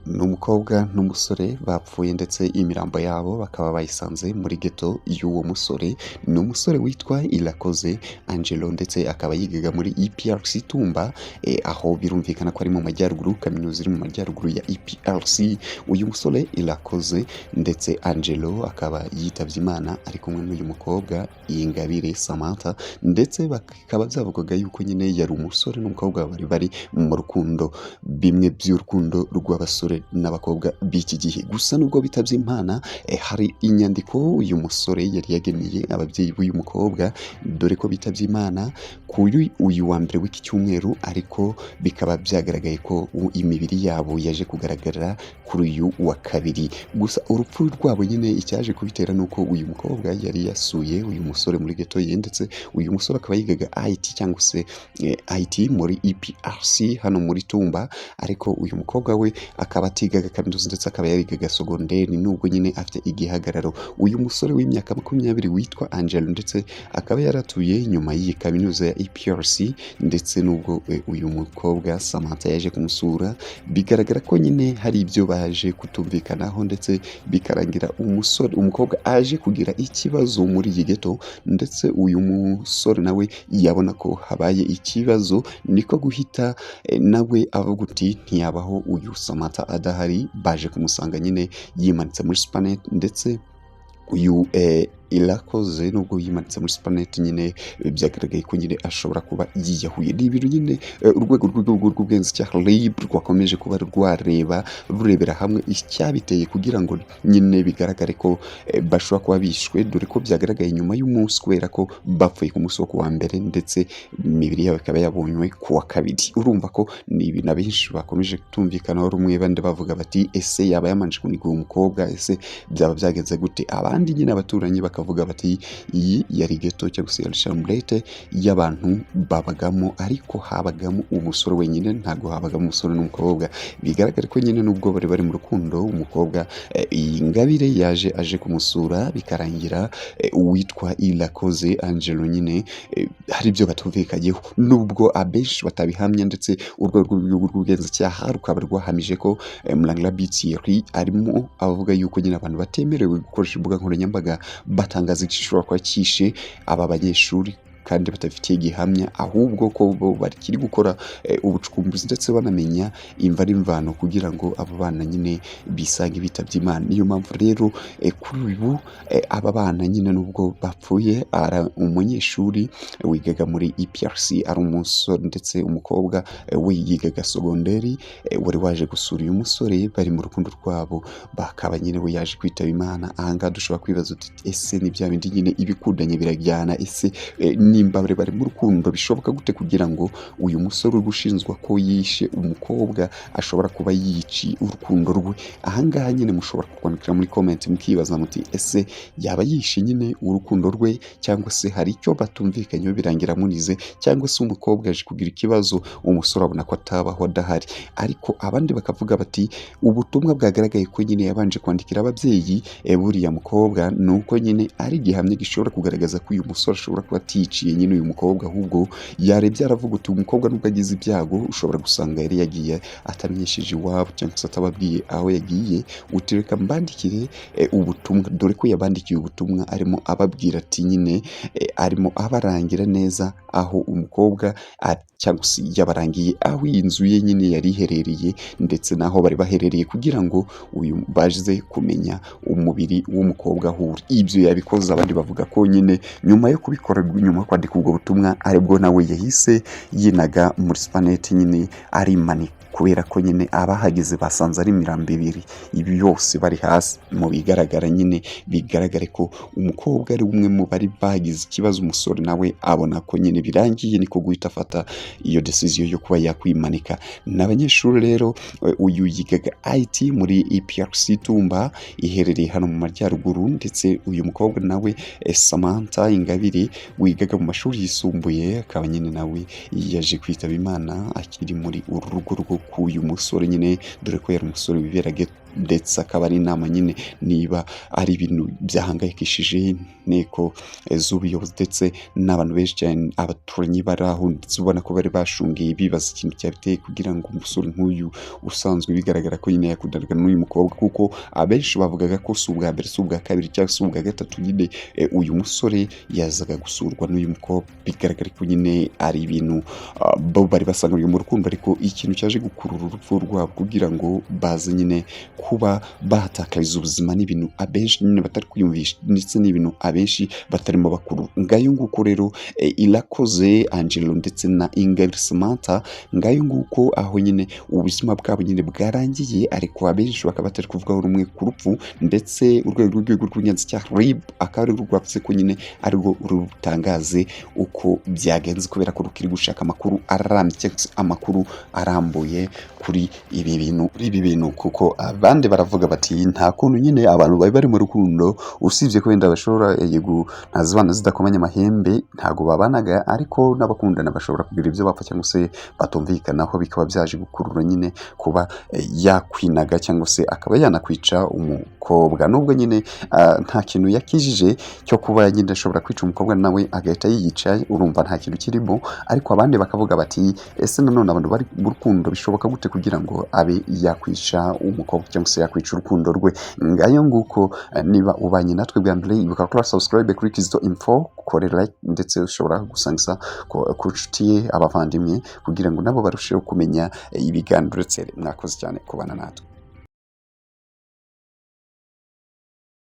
Ni umukobwa n'umusore bapfuye, ndetse imirambo yabo bakaba bayisanze muri geto y'uwo musore. Ni umusore witwa Irakoze Angelo, ndetse akaba yigaga muri EPRC Tumba, aho birumvikana ko ari mu majyaruguru, kaminuza iri mu majyaruguru ya EPRC. Uyu musore Irakoze ndetse Angelo akaba yitabye Imana ari kumwe n'uyu mukobwa Ingabire Samantha, ndetse bikaba byavugwaga yuko nyine yari umusore n'umukobwa bari bari mu rukundo, bimwe by'urukundo rw'abasore n'abakobwa b'iki gihe. Gusa nubwo bitabye Imana, hari inyandiko uyu musore yari yageneye ababyeyi b'uyu mukobwa, dore ko bitabye Imana kuri uyu wa mbere w'iki cyumweru, ariko bikaba byagaragaye ko imibiri yabo yaje kugaragara kuri uyu wa kabiri. Gusa urupfu rwabo nyine icyaje kubitera ni uko uyu mukobwa yari yasuye uyu musore muri geto ye, ndetse uyu musore akaba yigaga IT cyangwa se IT muri EPRC hano muri Tumba, ariko uyu mukobwa we akaba atigaga kaminuza, ndetse akaba yarigaga sogonderi, nubwo nyine afite igihagararo. Uyu musore w'imyaka 20 witwa Angelo, ndetse akaba yaratuye nyuma y'iyi kaminuza ya EPRC, ndetse nubwo uyu mukobwa Samantha yaje kumusura, bigaragara ko nyine hari ibyo baje kutumvikanaho, ndetse bikarangira umusore umukobwa aje kugira ikibazo muri iyi geto, ndetse uyu musore nawe yabona ko habaye ikibazo, niko guhita nawe avuga uti ntiyabaho uyu Samantha adahari. Baje kumusanga nyine yimanitse muri supanete, ndetse uyu Irakoze nubwo yimanitse muri supanete nyine, byagaragaye ko nyine ashobora kuba yiyahuye. Ni ibintu nyine urwego rw'igihugu rw'ubugenzacyaha RIB rwakomeje kuba rwareba, rurebera hamwe icyabiteye, kugira ngo nyine bigaragare ko bashobora kuba bishwe, dore ko byagaragaye nyuma y'umunsi, kubera ko bapfuye ku munsi wo kuwa mbere, ndetse imibiri yabo ikaba yabonywe ku wa kabiri. Urumva ko ni ibintu abenshi bakomeje kutumvikanaho rumwe. Bandi bavuga bati: "Ese yaba yamanje kuniga uwo mukobwa? Ese byaba byagenze gute?" Abandi nyine abaturanyi bakavuga bati: "Iyi yari geto cyangwa se yari chambrette y'abantu babagamo, ariko habagamo umusore wenyine, ntabwo habagamo umusore n'umukobwa." Bigaragara ko nyine nubwo bari bari mu rukundo, umukobwa iyi Ingabire yaje aje kumusura, bikarangira uwitwa Irakoze Angelo nyine hari ibyo batumvikanyeho, nubwo abenshi batabihamya. Ndetse urwego rw'igihugu rw'ubugenzacyaha rukaba rwahamije ko Murangira Thierry arimo avuga yuko nyine abantu batemerewe gukoresha imbuga nkoranyambaga batangaza igishobora kuba cyishe aba banyeshuri kandi batabifitiye gihamya, ahubwo ko bo bakiri gukora ubucukumbuzi, ndetse banamenya imva n'imvano kugira ngo abo bana nyine bisange bitabye Imana. Niyo mpamvu rero kuri ubu aba bana nyine nubwo bapfuye, ari umunyeshuri wigaga muri EPRC ari umusore, ndetse umukobwa we yigaga sogonderi, wari waje gusura uyu musore bari mu rukundo rwabo, bakaba nyine we yaje kwitaba Imana. Ahangaha dushobora kwibaza uti: "Ese ni bya bindi nyine ibikundanye birajyana? Ese nimba bari bari mu rukundo, bishoboka gute kugira ngo uyu musore uri gushinjwa ko yishe umukobwa ashobora kuba yiciye urukundo rwe?" Ahangaha nyine mushobora kwandikira muri comment mukibaza muti: "Ese yaba yishe nyine urukundo rwe, cyangwa se hari icyo batumvikanyeho birangira munize, cyangwa se umukobwa aje kugira ikibazo, umusore abona ko atabaho adahari?" Ariko abandi bakavuga bati: "Ubutumwa bwagaragaye ko nyine yabanje kwandikira ababyeyi buriya mukobwa, ni uko nyine ari igihamya gishobora kugaragaza ko uyu musore ashobora kuba aticiye nyine uyu mukobwa, ahubwo yarebye aravuga uti umukobwa nubwo agize ibyago, ushobora gusanga yari yagiye atamenyesheje iwabo cyangwa se atababwiye aho yagiye, uti reka mbandikire ubutumwa." Dore ko yabandikiye ubutumwa arimo ababwira ati nyine arimo abarangira neza aho umukobwa cyangwa se yabarangiye aho iyi nzu ye nyine yari iherereye, ndetse n'aho bari baherereye, kugira ngo uyu baze kumenya umubiri w'umukobwa aho uri. Ibyo yabikoze, abandi bavuga ko nyine nyuma yo kubikora, nyuma yo kwandika ubwo butumwa, aribwo nawe yahise yinaga muri supanete nyine arimanika, kubera ko nyine abahageze basanze ari imirambo ibiri, ibi yose bari hasi. Mu bigaragara nyine bigaragare ko umukobwa ari umwe mu bari bagize ikibazo, umusore nawe abona ko nyine birangiye, niko guhita afata iyo decision yo kuba yakwimanika. Ni abanyeshuri rero, uyu yigaga IT muri EPRC Tumba iherereye hano mu majyaruguru, ndetse uyu mukobwa nawe Samantha Ingabire wigaga mu mashuri yisumbuye, akaba nyine nawe yaje kwitaba Imana akiri muri uru rugo rwo k'uyu musore nyine, dore ko yari umusore wiberaga ndetse akaba ari inama nyine, niba ari ibintu byahangayikishije inteko z'ubuyobozi ndetse n'abantu benshi cyane, abaturanyi bari aho, ndetse ubona ko bari bashungeye bibaza ikintu cyabiteye kugira ngo umusore nk'uyu usanzwe bigaragara ko nyine yakundanaga n'uyu mukobwa, kuko abenshi bavugaga ko si ubwa mbere, si ubwa kabiri cyangwa se ubwa gatatu nyine uyu musore yazaga gusurwa n'uyu mukobwa. Bigaragara ko nyine ari ibintu bo bari basanzwe mu rukundo, ariko ikintu cyaje gukurura urupfu rwabo kugira ngo baze nyine kuba bahatakariza ubuzima n'ibintu abenshi nyine batari kwiyumvisha, ndetse n'ibintu abenshi batarimo bakuru. Ngayo nguko rero, Irakoze Angelo ndetse na Ingabire Samantha, ngayo nguko aho nyine ubuzima bwabo nyine bwarangiye, ariko abenshi bakaba batari kuvugaho rumwe ku rupfu. Ndetse urwego rw'igihugu rw'ubugenzacyaha RIB akaba arirwo rwavuze ko nyine arirwo rutangaze uko byagenze, kubera ko rukiri gushaka amakuru arambye cyangwa se amakuru arambuye kuri ibi bintu, kuko abandi baravuga bati nta kuntu nyine abantu bari bari mu rukundo, usibye ko wenda bashobora, yego, ntazibana zidakomanya amahembe, ntago babanaga, ariko n'abakundana bashobora kugira ibyo bapfa cyangwa se batumvikanaho, bikaba byaje gukurura nyine kuba yakwinaga cyangwa se akaba yanakwica umukobwa, nubwo nyine nta kintu yakijije cyo kuba nyine ashobora kwica umukobwa nawe agahita yiyica, urumva nta kintu kirimo. Ariko abandi bakavuga bati ese nanone abantu bari mu rukundo bishoboka gute kugira ngo abe yakwica umukobwa cyangwa se yakwica urukundo rwe? Ngayo nguko. Niba ubanye natwe bwa mbere, ibuka gukora subscribe kuri Kizito Info, ukore like, ndetse ushobora gusangiza ku nshuti ye, abavandimwe, kugira ngo nabo barusheho kumenya ibiganiro. Ndetse mwakoze cyane kubana natwe.